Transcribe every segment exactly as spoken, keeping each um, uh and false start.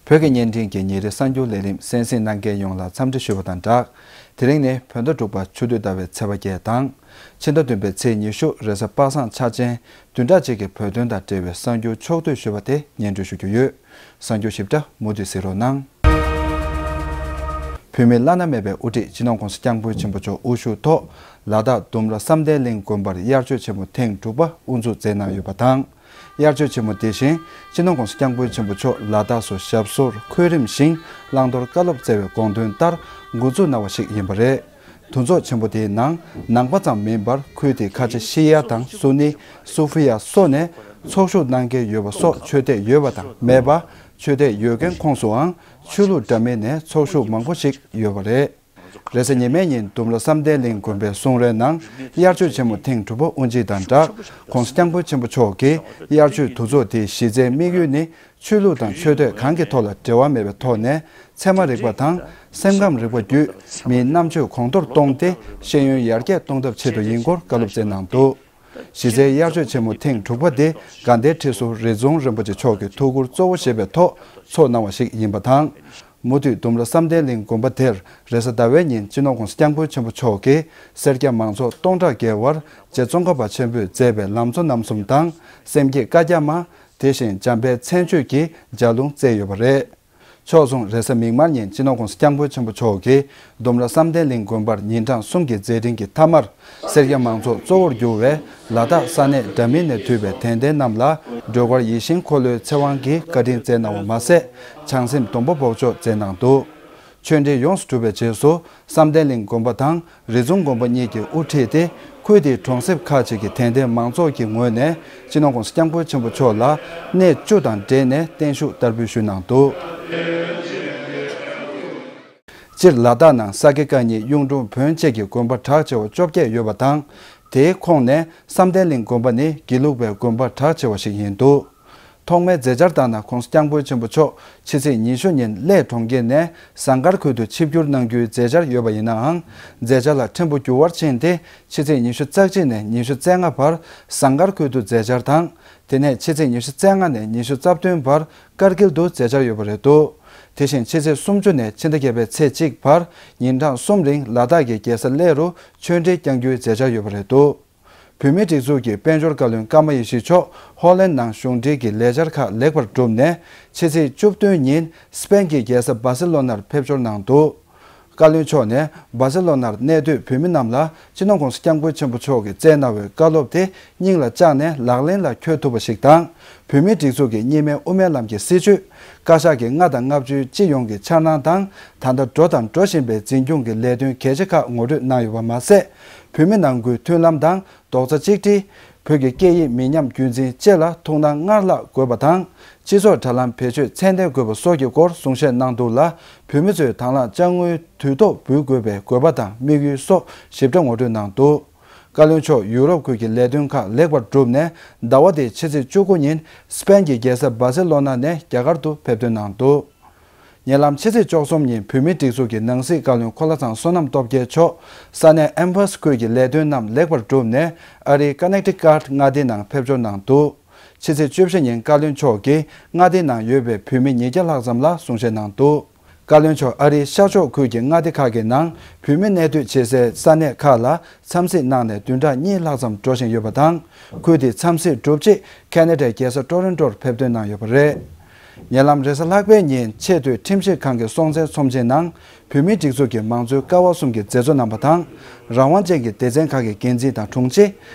བོད་ཀྱི་བརྙན་འཕྲིན་གྱི་ཉིན་རེའི་གསར་འགྱུར་ལས་རིམ་གསན་གཟིགས་གནང་མཁན་ཡོངས་ལ་འཚམས་འདྲི་ཞུ་བ་དང་སྦྲགས། དེ་རིང་ནི་བོད་ཟླ་དྲུག་པ་ཆུ་སྟོད་ཟླ་བའི་ཚེས་པ་བརྒྱད་དང་། ཕྱི་ཟླ་བདུན་པའི་ཚེས་ཉི་ཤུ་རེས་གཟའ་པ་སངས་འཆར་ཅན། བདུན་ཕྲག་གཅིག་གི་བོད་དོན་དང་འབྲེལ་བའི་གསར་འགྱུར་ཕྱོགས་བསྡུས་ཞུས་པ་དེ་སྙན་སྒྲོན་ཞུ་རྒྱུ་ཡོད། གསར་འགྱུར་ཞིབ་ཕྲ་མུ་མཐུད་གཟིགས་རོགས་གནང་། བོད་མིའི་བླ་ན་མེད་པའི་དབུ་ཁྲིད་སྤྱི་ནོར་༸གོང་ས་༸སྐྱབས་མགོན་ཆེན་པོ་མཆོག་དབུ་བཞུགས་ཐོག་ལ་དྭགས་ལྡུམ་ར་བསམ་གཏན་གླིང་དགོན་པར་དབྱར་ཆོས་ཆེན་མོ་ཐེངས་དྲུག་པ་དབུ་འཛུགས་མཛད་གནང་ཡོད་པ་དང་། དབྱར་ཆོས་ཆེན་མོ་དེ་བཞིན་སྤྱི་ནོར་༸གོང་ས་༸སྐྱབས་མགོན་ཆེན་པོ་མཆོག་ལ་དྭགས་སུ་ཞབས་སོར་འཁོད་རིམ་བཞིན་བླང་དོར་བཀའ་སློབ་སྩལ་བའི་དགོངས་དོན་ལྟར་འགོ་འཛུགས་གནང་བ་ཞིག་ཡིན་པ་རེད། འདུ་ཚོགས་ཆེན་པོ་དེའི་ནང་ནང་པ་ཙམ་མིན་པར་ཁུལ་དེའི་ཁ་ཆེ་ཤི་ཡ་དང་སུ་ནི། སུ་ཧྥི་ཡ་སོགས་ནས་ཚོགས་ཞུགས་གནང་མཁན་ཡོད་པ་སོགས་ཆོས་དད་ཡོད་པ་དང་མེད་པ། ཆོས་དད་ཡོད་མཁན་ཁོངས་སུའང་ཆོས་ལུགས་འདྲ་མིན་ནས་ཚོགས་ཞུགས་མང་པོ་ཞིག་ཡོད་པ་རེད། རེས་གཟའ་ཉི་མའི་ཉིན་ལྡུམ་ར་བསམ་གཏན་གླིང་དགོན་པའི་གསུང་རོལ་ནང་དབྱར་ཆོས་ཆེན་མོ་ཐེངས་དྲུག་པ་དབུ་འབྱེད་དང་སྦྲགས། ༸གོང་ས་༸སྐྱབས་མགོན་ཆེན་པོ་མཆོག་གིས་དབྱར་ཆོས་འདུ་ཚོགས་དེའི་གཞི་རྩའི་དམིགས་ཡུལ་ནི། ཆོས་ལུགས་དང་ཆོས་དད་གང་གི་ཐོག་ལ་འབྲེལ་བ་མེད་པའི་ཐོག་ནས། ཚད་མ་རིག་པ་དང་སེམས་ཁམས་རིག་པ་བརྒྱུད་མིའི་རྣམ་དཔྱོད་གོང་མཐོར་གཏོང་སྟེ། ཤེས་ཡོན་ཡར་རྒྱས་གཏོང་ཐབས་ཆེད་དུ་ཡིན་སྐོར་བཀའ་སློབ་སྩལ་གནང་འདུག་གཞི་རྩའི་དབྱར་ཆོས་ཆེན་མོ་ཐེངས་དྲུག་པ་དེ་དགའ་ལྡན་ཁྲི་ཟུར་རི་རྫོང་རིན་པོ་ཆེ་མཆོག་གི་ཐུགས་ཁུར་གཙོ་བོ་བཞེས་པའི་ཐོག་འཚོགས་གནང་བ་ཞིག་ཡིན་པ་དང་། མུ་མཐུད་ལྡུམ་ར་བསམ་གཏན་གླིང་དགོན་པ་དེར་རེས་གཟའ་ཟླ་བའི་ཉིན་སྤྱི་ནོར་༸གོང་ས་༸སྐྱབས་མགོན་ཆེན་པོ་མཆོག་གིས་སེར་སྐྱ་མང་ཚོགས་སྟོང་ཕྲག་བརྒལ་བར་རྗེ་ཙོང་ཁ་པ་ཆེན་པོས་མཛད་པའི་ལམ་གཙོ་རྣམ་གསུམ་དང་། སེམས་བསྐྱེད་བཀའ་རྒྱ་མ། དེ་བཞིན་འཇམ་དཔལ་མཚན་བརྗོད་ཀྱི་ལྗགས་ལུང་བསྩལ་ཡོད་པ་རེད། ཕྱོགས་མཚུངས་རེས་གཟའ་མིག་དམར་ཉིན་སྤྱི་ནོར་༸གོང་ས་༸སྐྱབས་མགོན་ཆེན་པོ་མཆོག་གིས་ལྡུམ་ར་བསམ་གཏན་གླིང་དགོན་པར་ཉིན་གྲངས་གསུམ་གྱི་མཛད་འཕྲིན་གྱི་མཐའ་མར། སེར་སྐྱ་མང་ཚོགས་གཙོ་བོར་གྱུར་བའི་ལ་དྭགས་ས་གནས་འདྲ་མིན་ནས་འདུས་པའི་དད་ལྡན་རྣམས་ལ་སྒྲོལ་དཀར་ཡིད་བཞིན་འཁོར་ལོའི་ཚེ་དབང་གི་བཀའ་དྲིན་སྩལ་གནང་བ་མ་ཟད། བྱང་སེམས་སྡོང་པོ་འབོགས་ཆོག་སྩལ་གནང་འདུག་ཆོས་འབྲེལ་ཡོངས་སུ་གྲུབ་པའི་རྗེས་སུ། བསམ་གཏན་གླིང་དགོན་པ་དང་རི་རྫོང་དགོན་པ་གཉིས་ཀྱིས་དབུ་ཁྲིད་དེ། ཁུལ་དེའི་གྲོང་གསེབ་ཁག་ཅིག་གི་དད་ལྡན་མང་ཚོགས་ཀྱི་ངོས་ནས་སྤྱི་ནོར་༸གོང་ས་༸སྐྱབས་མགོན་ཆེན་པོ་མཆོག་ལ་གནས་བཅུ་དང་འབྲེལ་ནས་བརྟན་བཞུགས་བསྟར་འབུལ་ཞུས་གནང་འདུག་སྤྱིར་ལ་དྭགས་ནང་ས་དགེ་བཀའ་རྙིང་གཡུང་དྲུང་བོན་བཅས་ཀྱི་དགོན་པ་གྲགས་ཆེ་བ་བཅོ་བརྒྱད་ཡོད་པ་དང་། དེའི་ཁོངས་ནས་བསམ་གཏན་གླིང་དགོན་པ་ནི་དགེ་ལུགས་པའི་དགོན་པ་གྲགས་ཆེ་བ་ཞིག་ཡིན་འདུག་ཐོག་མའི་མཛད་འཆར་ལྟར་ན། ༸གོང་ས་༸སྐྱབས་མགོན་ཆེན་པོ་མཆོག་ཕྱི་ཚེས་ཉི་ཤུ་ཉིན་གླེ་གྲོང་ཁྱེར་ནས་ཟངས་དཀར་ཁུལ་དུ་ཆིབས་བསྒྱུར་གནང་རྒྱུའི་མཛད་འཆར་ཡོད་པ་ཡིན་ནའང་། མཛད་འཆར་ལ་ཕྲན་བུ་འགྱུར་བ་ཕྱིན་ཏེ། ཕྱི་ཚེས་ཉི་ཤུ་རྩ་གཅིག་ནས་ཉི་ཤུ་རྩ་ལྔ་བར་ཟངས་དཀར་ཁུལ་དུ་མཛད་འཆར་དང་། དེ་ནས་ཕྱི་ཚེས་ཉི་ཤུ་རྩ་ལྔ་ནས་ཉི་ཤུ་རྩ་བདུན་བར་ཀར་གིལ་དུ་མཛད་འཆར་ཡོད་པ་རེད་འདུག་དེ་བཞིན་ཕྱི་ཚེས་སུམ་ཅུ་ནས་ཕྱི་ཟླ་བརྒྱད་པའི་ཚེས་གཅིག་བར་ཉིན་གྲངས་གསུམ་རིང་ལ་དྭགས་ཀྱི་རྒྱལ་ས་གླེ་རུ་ཆོས་འབྲེལ་བསྐྱང་རྒྱུའི་མཛད་འཆར་ཡོད་པ་རེད་འདུག་བོད་མིའི་སྒྲིག་འཛུགས་ཀྱི་དཔལ་འབྱོར་བཀའ་བློན་ཀརྨ་ཡེ་ཤེས་མཆོག་ཧོ་ལན་ནང་གཞུང་འབྲེལ་གྱི་ལས་འཆར་ཁག་ལེགས་པར་གྲུབ་ནས། ཕྱི་ཚེས་བཅུ་བདུན་ཉིན་སི་པེན་གྱི་རྒྱལ་ས་སྦ་སེ་ལོ་ནར་ཕེབས་འབྱོར་གནང་འདུག་བཀའ་བློན་མཆོག་ནས་སྦ་སེ་ལོ་ནར་གནས་སྡོད་བོད་མི་རྣམས་ལ་སྤྱི་ནོར་༸གོང་ས་༸སྐྱབས་མགོན་ཆེན་པོ་མཆོག་གིས་བསྩལ་གནང་བའི་བཀའ་སློབ་དེ་སྙིང་ལ་བཅངས་ནས་ལག་ལེན་ལ་འཁྱོལ་ཐུབ་པ་ཞིག་དང་། བོད་མིའི་སྒྲིག་འཛུགས་ཀྱི་གཉིས་སྨན་དབུ་མའི་ལམ་གྱི་སྲིད་བྱུས། བཀའ་ཤག་གི་ལྔ་དང་ལྔ་བཅུའི་སྤྱི་ཡོངས་ཀྱི་འཆར་སྣང་དང་། ད་ལྟ་འགྲོ་དང་འགྲོ་བཞིན་པའི་འཛིན་སྐྱོང་གི་ལས་དོན་གལ་ཆེ་ཁག་ངོ་སྤྲོད་གནང་ཡོད་པ་མ་ཟད། བོད་མི་ནང་ཁུལ་མཐུན་ལམ་དང་རྡོག་རྩ་གཅིག་སྒྲིལ། བོད་ཀྱི་སྐད་ཡིག་མི་ཉམས་རྒྱུན་འཛིན་བཅས་ལ་ཐུགས་སྣང་སྔར་ལྷག་དགོས་པ་དང་། སྤྱི་ཚོགས་དྲ་ལམ་བེད་སྤྱོད་ཚད་ལྡན་དགོས་པ་སོགས་ཀྱི་སྐོར་གསུང་བཤད་གནང་འདུག་ལ། བོད་མི་ཚོས་དང་བླངས་དཔྱ་དངུལ་དུས་ཐོག་འབུལ་དགོས་པའི་དགོས་པ་དང་དམིགས་ཡུལ་སོགས་ཞིབ་ཕྲ་ངོ་སྤྲོད་གནང་འདུག་བཀའ་བློན་མཆོག་ཡུ་རོབ་ཁུལ་གྱི་ལས་དོན་ཁག་ལེགས་པར་གྲུབ་ནས། ཟླ་བ་འདིའི་ཕྱི་ཚེས་བཅུ་དགུ་ཉིན་སི་པེན་གྱི་རྒྱལ་ས་སྦ་སེ་ལོ་ན་ནས་རྒྱ་གར་དུ་ཕེབས་ཐོན་གནང་འདུག་ཉེ་ལམ་ཕྱི་ཚེས་བཅུ་གསུམ་ཉིན་བོད་མིའི་སྒྲིག་འཛུགས་ཀྱི་ནང་སྲིད་བཀའ་བློན་འཁོར་ལྷ་ཚང་བསོད་ནམས་སྟོབས་རྒྱལ་མཆོག་ས་གནས་ཨེམ་ཕར་ཁུལ་གྱི་ལས་དོན་རྣམས་ལེགས་པར་གྲུབ་ནས། ཨ་རིའི་ཀ་ནེག་ཊི་ཀཊ་མངའ་སྡེའི་ནང་ཕེབས་འབྱོར་གནང་འདུག་ཕྱི་ཚེས་བཅུ་བཞི་ཉིན་བཀའ་བློན་མཆོག་གིས་མངའ་སྡེའི་ནང་ཡོད་པའི་བོད་མི་ཉིས་བརྒྱ་ལྷག་ཙམ་ལ་གསུང་བཤད་གནང་འདུག་བཀའ་བློན་མཆོག་ཨ་རིའི་ཤར་ཕྱོགས་ཁུལ་གྱི་མངའ་སྡེ་ཁག་གི་ནང་བོད་མི་གནས་སྡོད་བྱེད་སའི་ས་གནས་ཁག་ལ་འཚམས་གཟིགས་གནང་ནས་བདུན་ཕྲག་གཉིས་ལྷག་ཙམ་འགྲོ་བཞིན་ཡོད་པ་དང་། ཁུལ་དེའི་འཚམས་གཟིགས་གྲུབ་རྗེས་ཁེ་ན་ཌའི་རྒྱལ་ས་ཊོ་རོན་ཊོར་ཕེབས་ཐོན་གནང་ཡོད་པ་རེད། ཉེ་ལམ་རེས་གཟའ་ལྷག་པའི་ཉིན་ཆེས་མཐོའི་ཁྲིམས་ཞིབ་ཁང་གི་སྲོང་བཙན་ཚོམས་ཆེན་ནང་། བོད་མིའི་སྒྲིག་འཛུགས་ཀྱི་མང་གཙོའི་ཀ་བ་གསུམ་གྱི་མཛད་གཙོ་རྣམ་པ་དང་། རང་དབང་ཅན་གྱི་སྡེ་ཚན་ཁག་གི་འགན་འཛིན་དང་དྲུང་ཆེ།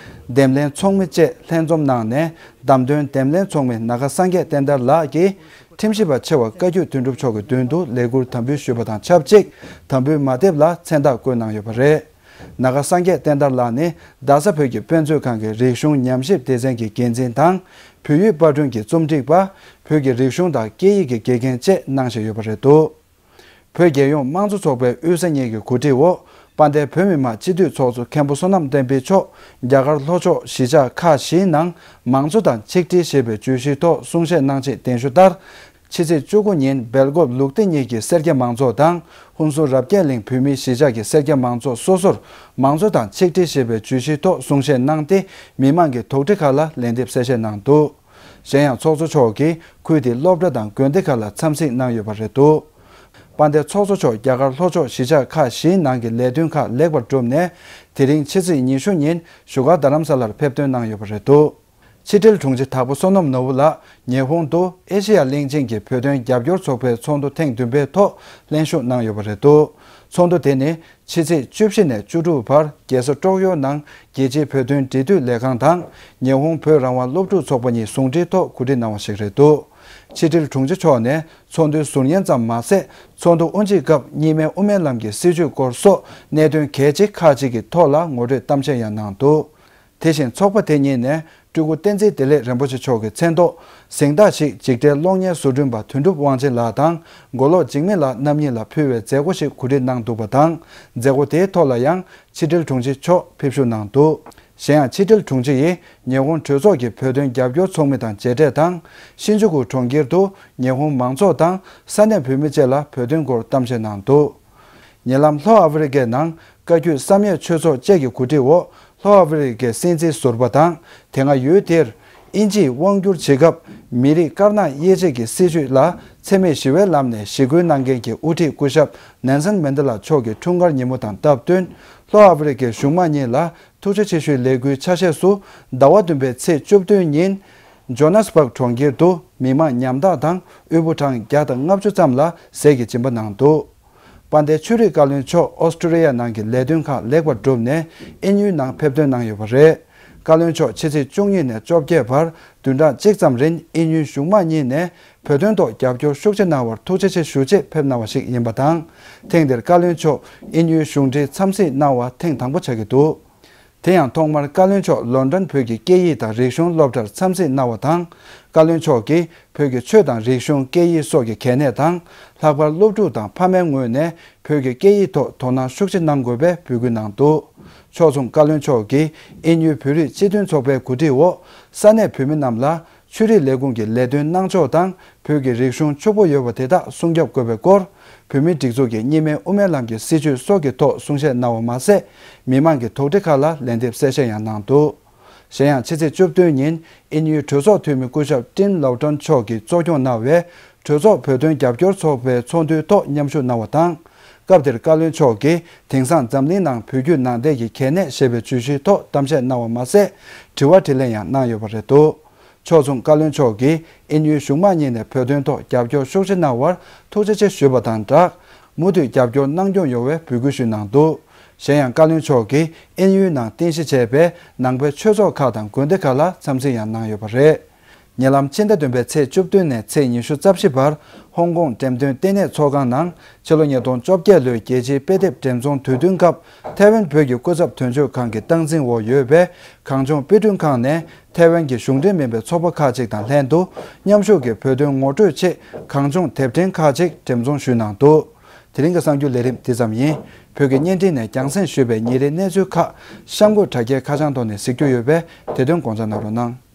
འདེམས་ལྷན་ཚོགས་མི་བཅས་ལྷན་འཛོམས་གནང་ནས། བདམས་ཐོན་འདེམས་ལྷན་ཚོགས་མི་ན་ག་སངས་རྒྱས་བསྟན་དར་ལགས་ཀྱིས། ཁྲིམས་ཞིབ་པ་ཆེ་བ་བཀའ་བརྒྱུད་དོན་གྲུབ་མཆོག་གི་མདུན་དུ་ལས་ཁུར་དམ་འབུལ་ཞུས་པ་དང་ཆབས་ཅིག་དམ་འབུལ་མ་དེབ་ལ་མཚན་རྟགས་བཀོད་གནང་ཡོད་པ་རེད། ན་ག་སངས་རྒྱས་བསྟན་དར་ལགས་ནི་རྡ་ས་བོད་ཀྱི་དཔེ་མཛོད་ཁང་གི་རིག་གཞུང་ཉམས་ཞིབ་སྡེ་ཚན་གྱི་འགན་འཛིན་དང་། བོད་ཡིག་པར་སྐྲུན་གྱི་རྩོམ་སྒྲིག་པ། བོད་ཀྱི་རིག་གཞུང་དང་སྐད་ཡིག་གི་དགེ་རྒན་བཅས་གནང་བཞིན་ཡོད་པ་རེད་འདུག་བོད་རྒྱལ་ཡོངས་དམངས་གཙོ་ཚོགས་པའི་དབུས་ས་གཉིས་ཀྱི་གོ་སྒྲིག་འོག་དཔལ་ལྡན་བོད་མི་མང་སྤྱི་འཐུས་ཚོགས་གཙོ་མཁན་པོ་བསོད་ནམས་བསྟན་འཕེལ་མཆོག་རྒྱ་གར་ལྷོ་ཕྱོགས་གཞིས་ཆགས་ཁག་བཞིའི་ནང་མང་གཙོ་དང་ཆིག་སྒྲིལ་ཞེས་པའི་བརྗོད་གཞིའི་ཐོག་གསུང་བཤད་གནང་ཆེད་གདན་ཞུ་ལྟར། ཕྱི་ཚེས་བཅུ་དགུ་ཉིན་སྦེལ་ཀོབ་ལུགས་བདེ་གཉིས་ཀྱི་སེར་སྐྱ་མང་ཚོགས་དང་། ཧུན་སུར་རབ་རྒྱས་གླིང་བོད་མིའི་གཞིས་ཆགས་ཀྱི་སེར་སྐྱ་མང་ཚོགས་སོ་སོར་མང་གཙོ་དང་ཆིག་སྒྲིལ་ཞེས་པའི་བརྗོད་གཞིའི་ཐོག་གསུང་བཤད་གནང་སྟེ། མི་མང་གི་དོགས་འདྲི་ཁག་ལ་ལན་འདེབས་གསལ་བཤད་གནང་འདུག་གཞན་ཡང་ཚོགས་གཙོ་མཆོག་གིས་ཁུལ་དེའི་སློབ་གྲྭ་དང་དགོན་སྡེ་ཁག་ལ་འཚམས་གཟིགས་གནང་ཡོད་པ་རེད་འདུག་དཔལ་ལྡན་ཚོགས་གཙོ་མཆོག་རྒྱ་གར་ལྷོ་ཕྱོགས་གཞིས་ཆགས་ཁག་བཞིའི་ནང་གི་ལས་དོན་ཁག་ལེགས་པར་བསྒྲུབས་ནས། དེ་རིང་ཕྱི་ཚེས་ཉི་ཤུ་ཉིན་བཞུགས་སྒར་རྡ་རམ་ས་ལར་ཕེབས་ཐོན་གནང་ཡོད་པ་རེད་འདུག་ཕྱི་དྲིལ་དྲུང་ཆེ་དྭགས་པོ་བསོད་ནམས་ནོར་བུ་ལགས་ཉི་ཧོང་དུ་ཨེ་ཤེ་ཡ་གླིང་ཆེན་གྱི་བོད་དོན་རྒྱབ་སྐྱོར་ཚོགས་པའི་ཚོགས་འདུ་ཐེངས་བདུན་པའི་ཐོག་ལྷན་ཞུགས་གནང་ཡོད་པ་རེད་འདུག་ཚོགས་འདུ་དེ་ནི་ཕྱི་ཚེས་བཅུ་བཞི་ནས་བཅུ་དྲུག་བར་རྒྱལ་ས་ཀྲོག་ཡོ་ནང་རྒྱལ་སྤྱིའི་བོད་དོན་འབྲེལ་མཐུད་ལས་ཁང་དང་ཉི་ཧོང་བོད་རང་དབང་སློབ་ཕྲུག་ཚོགས་པ་གཉིས་ཟུང་འབྲེལ་ཐོག་གོ་སྒྲིག་གནང་བ་ཞིག་རེད་འདུག་ཕྱི་དྲིལ་དྲུང་ཆེ་མཆོག་ནས་ཚོགས་འདུའི་ཟུར་ཉན་ཙམ་མ་ཟད། ཚོགས་འདུ་དབུ་འབྱེད་སྐབས་གཉིས་སྨན་དབུ་མའི་ལམ་གྱི་སྲིད་བྱུས་སྐོར་སོགས་གནད་དོན་གལ་ཆེ་ཁག་ཅིག་གི་ཐོག་ལ་ངོ་སྤྲོད་གཏམ་བཤད་ཡང་གནང་འདུག་དེ་བཞིན་ཚོགས་པ་དེ་གཉིས་ནས་སྤྲུལ་སྐུ་བསྟན་འཛིན་བདེ་ལེགས་རིན་པོ་ཆེ་མཆོག་གི་མཚན་ཐོག་གཟེངས་རྟགས་ཤིག་འཇིགས་བྲལ་གློག་བརྙན་བཟོ་སྐྲུན་པ་དོན་གྲུབ་དབང་ཆེན་ལགས་དང་མགོ་ལོག་འཇིགས་མེད་ལགས་རྣམ་གཉིས་ལ་ཕུལ་བའི་མཛད་སྒོ་ཞིག་གོ་སྒྲིག་གནང་འདུག་པ་དང་། མཛད་སྒོ་དེའི་ཐོག་ལ་ཡང་ཕྱི་དྲིལ་དྲུང་ཆེ་མཆོག་ཕེབས་ཞུགས་གནང་འདུག་གཞན་ཡང་ཕྱི་དྲིལ་དྲུང་ཆེ་ཡིས་ཉི་ཧོང་གྲོས་ཚོགས་ཀྱི་བོད་དོན་རྒྱབ་སྐྱོར་ཚོགས་མི་དང་མཇལ་འཕྲད་དང་། ཤིན་ཇུ་ཀུ་གྲོང་ཁྱེར་དུ་ཉི་ཧོང་མང་ཚོགས་དང་ས་གནས་བོད་མི་བཅས་ལ་བོད་དོན་སྐོར་གཏམ་བཤད་གནང་འདུག་ཉེ་ལམ་ལྷོ་ཨ་ཧྥེ་རི་ཀའི་ནང་བཀའ་བརྒྱུད་བསམ་ཡས་ཆོས་ཚོགས་བཅས་ཀྱི་གོ་སྒྲིག་འོག་ལྷོ་ཨ་ཧྥེ་རི་ཀའི་སྲིད་འཛིན་ཟུར་པ་དང་དེ་སྔ་ཡུལ་དེར་དབྱིན་ཇིས་དབང་བསྒྱུར་བྱེད་སྐབས་མི་རིགས་དཀར་ནག་དབྱེ་འབྱེད་ཀྱི་སྲིད་བྱུས་ལ་འཚེ་མེད་ཞི་བའི་ལམ་ནས་ཞི་རྒོལ་གནང་མཁན་གྱི་དབུ་ཁྲིད་སྐུ་ཞབས་ནེལ་སན་མན་དེ་ལ་མཆོག་གི་འཁྲུངས་སྐར་ཉིན་མོ་དང་སྟབས་བསྟུན་ལྷོ་ཨ་ཧྥེ་རི་ཀའི་གཞུང་མང་གཉིས་ལ་ཐུགས་རྗེ་ཆེ་ཞུའི་ལས་འགུལ་ཆ་ཤས་སུ་ཟླ་བ་བདུན་པའི་ཚེས་བཅུ་བདུན་ཉིན་ཇོ་ནཱ་སི་བྷག་གྲོང་ཁྱེར་དུ་མི་མང་ཉམ་ཐག་དང་དབུལ་པོ་གྲངས་བརྒྱ་དང་ལྔ་བཅུ་ཙམ་ལ་ཟས་ཀྱི་སྦྱིན་པ་གནང་འདུག་དཔལ་ལྡན་ཆོས་རིག་བཀའ་བློན་མཆོག་ཨོ་སི་ཀྲི་ལི་ཡ་ནང་གི་ལས་དོན་ཁག་ལེགས་པར་བསྒྲུབས་ནས་དབྱིན་ཡུལ་ནང་ཕེབས་ཐོན་གནང་ཡོད་པ་རེད། བཀའ་བློན་མཆོག་ཕྱི་ཚེས་བཅུ་གཉིས་ནས་བཅོ་བརྒྱད་བར་བདུན་ཕྲག་གཅིག་ཙམ་རིང་དབྱིན་ཡུལ་གཞུང་མང་གཉིས་ནས་བོད་དོན་ཐོག་རྒྱབ་སྐྱོར་ཤུགས་ཆེ་གནང་བར་ཐུགས་རྗེ་ཆེ་ཞུ་ཆེད་ཕེབས་གནང་བ་ཞིག་ཡིན་པ་དང་། ཐེངས་འདིར་བཀའ་བློན་མཆོག་དབྱིན་ཡུལ་གཞུང་འབྲེལ་འཚམས་གཟིགས་གནང་བ་ཐེངས་དང་པོ་ཆགས་ཀྱི་འདུག་དེ་ཡང་ཐོག་མར་བཀའ་བློན་མཆོག་ལོན་ཌོན་བོད་ཀྱི་སྐད་ཡིག་དང་རིག་གཞུང་སློབ་གྲྭར་འཚམས་གཟིགས་གནང་བ་དང་། བཀའ་བློན་མཆོག་གིས་བོད་ཀྱི་ཆོས་དང་རིག་གཞུང་སྐད་ཡིག་སོགས་ཀྱི་གལ་གནད་དང་། ལྷག་པར་སློབ་ཕྲུག་དང་ཕ་མའི་ངོས་ནས་བོད་ཀྱི་སྐད་ཡིག་ཐོག་དོ་སྣང་ཤུགས་ཆེ་གནང་དགོས་པའི་འབོད་སྐུལ་གནང་འདུག་ཕྱོགས་མཚུངས་བཀའ་བློན་མཆོག་གིས་དབྱིན་ཡུལ་བོད་རིགས་སྤྱི་མཐུན་ཚོགས་པའི་གོ་སྒྲིག་འོག་ས་གནས་བོད་མི་རྣམས་ལ། ཆོས་རིག་ལས་ཁུངས་ཀྱི་ལས་དོན་གནང་ཕྱོགས་དང་བོད་ཀྱི་རིག་གཞུང་ཕྱུག་པོ་ཡོད་པ་དེ་དག་སྲུང་སྐྱོབ་དགོས་པའི་སྐོར། བོད་མིའི་སྒྲིག་འཛུགས་ཀྱི་གཉིས་སྨན་དབུ་མའི་ལམ་གྱི་སྲིད་བྱུས་སོགས་ཀྱི་ཐོག་གསུང་བཤད་གནང་བ་མ་ཟད། མི་མང་གི་དོགས་འདྲི་ཁག་ལ་ལན་འདེབས་གསལ་བཤད་ཡང་གནང་འདུག་གཞན་ཡང་ཕྱི་ཚེས་བཅུ་བདུན་ཉིན་དབྱིན་ཡུལ་གྲོས་ཚོགས་འཐུས་མི་སྐུ་ཞབས་ཀྲིན་ལའོ་ཀྲོན་མཆོག་གིས་གཙོ་སྐྱོང་གནང་བའི་གྲོས་ཚོགས་བོད་དོན་རྒྱབ་སྐྱོར་ཚོགས་པའི་ཚོགས་འདུའི་ཐོག་མཉམ་ཞུགས་གནང་བ་དང་། སྐབས་དེར་བཀའ་བློན་མཆོག་གིས་དེང་སང་འཛམ་གླིང་ནང་བོད་བརྒྱུད་ནང་བསྟན་གྱི་གལ་གནད་ཞེས་པའི་བརྗོད་གཞིའི་ཐོག་གཏམ་བཤད་གནང་བ་མ་ཟད། དྲི་བ་དྲིས་ལན་ཡང་གནང་ཡོད་པ་རེད་འདུག་ཕྱོགས་མཚུངས་བཀའ་བློན་མཆོག་གིས་དབྱིན་ཡུལ་གཞུང་མང་གཉིས་ནས་བོད་དོན་ཐོག་རྒྱབ་སྐྱོར་ཤུགས་ཆེ་གནང་བར་ཐུགས་རྗེ་ཆེ་ཞུས་པ་དང་སྦྲགས། མུ་མཐུད་རྒྱབ་སྐྱོར་གནང་སྐྱོང་ཡོང་བའི་འབོད་སྐུལ་ཞུས་གནང་འདུག་གཞན་ཡང་བཀའ་བློན་མཆོག་གིས་དབྱིན་ཡུལ་ནང་རྟེན་གཞི་བྱས་པའི་ནང་པའི་ཆོས་ཚོགས་ཁག་དང་དགོན་སྡེ་ཁག་ལ་འཚམས་གཟིགས་ཡང་གནང་ཡོད་པ་རེད། ཉེ་ལམ་ཕྱི་ཟླ་བདུན་པའི་ཚེས་བཅུ་བདུན་ནས་ཚེས་ཉི་ཤུ་རྩ་བཞི་བར་ཧོང་ཀོང་འགྲེམས་སྟོན་ལྟེ་གནས་ཚོགས་ཁང་ནང་ཕྱི་ལོ་ཉིས་སྟོང་བཅོ་བརྒྱད་ལོའི་རྒྱལ་སྤྱིའི་དཔེ་དེབ་འགྲེམས་ཚོང་དུས་སྟོན་སྐབས་ཐའེ་ཝན་བོད་ཀྱི་སྐུ་ཚབ་དོན་གཅོད་ཁང་གི་སྟངས་འཛིན་འོག་ཡོད་པའི་གངས་ལྗོངས་དཔེ་སྐྲུན་ཁང་ནས་ཐའེ་ཝན་གྱི་གཞུང་འབྲེལ་མིན་པའི་ཚོགས་པ་ཁག་ཅིག་དང་ལྷན་དུ་མཉམ་ཞུགས་ཀྱིས་བོད་དོན་ངོ་སྤྲོད་ཆེད་གངས་ལྗོངས་དེབ་ཕྲེང་ཁག་ཅིག་འགྲེམས་ཚོང་ཞུས་གནང་འདུག་དེ་རིང་གི་གསར་འགྱུར་ལས་རིམ་འདི་ཙམ་ཡིན། བོད་ཀྱི་བརྙན་འཕྲིན་ནས་རྒྱང་སྲིང་ཞུས་པའི་ཉིན་རེའི་གནས་ཚུལ་ཁག་གཤམ་འཁོད་དྲ་རྒྱའི་ཁ་བྱང་ཐོག་ནས་གཟིགས་རྒྱུ་ཡོད་པས་དེ་དོན་དགོངས་འཇགས་གནང་རོགས་གནང་།